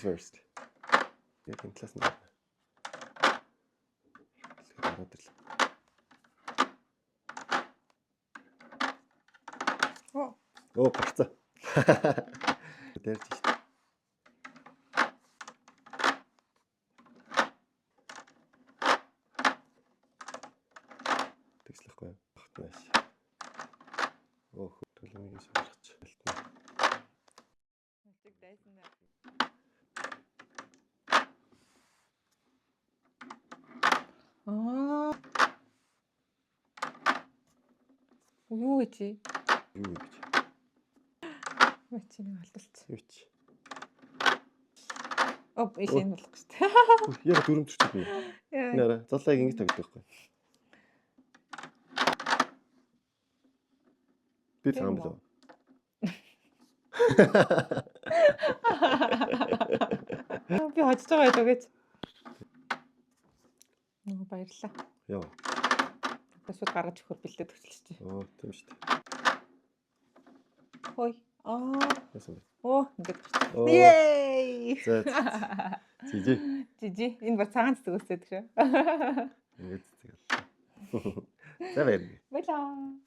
First. Яг энэ талаас нь байна. Тэгэхээр ороод ирлээ. Оо. Оо, гарцаа. Дээрж шүү дээ. Тэгслэхгүй. Багтнааш. Оо, төлөвийг шалгах алтна. Нүцэг дайсан да. Аа. Юу вэ чи? Юу гэж? Мэ чи нэг алдалц. Юу ч. Оо, иш энэ болох шүү дээ. Яг дөрөв төрчих юм. Яа. Нэрэ, золлоог ингэж тавьдаг байхгүй. Би Тийм цагаан үү? болов. Би хожиж байгаа байлоо гэж. Нөгөө баярлалаа. Яа. Одоо шууд гаргаж өгөхөр бэлдээд өчлөж чи. Оо, тийм шүү дээ. Хой. Аа. Яасан бэ? Оо, ингээд гарч. Оо. Yay! За. Жижи. Жижи. Энэ бар цагаан цэцэг өсөөд шүү. Ингээд цэцэг аллаа. За баярлалаа. Баярлалаа.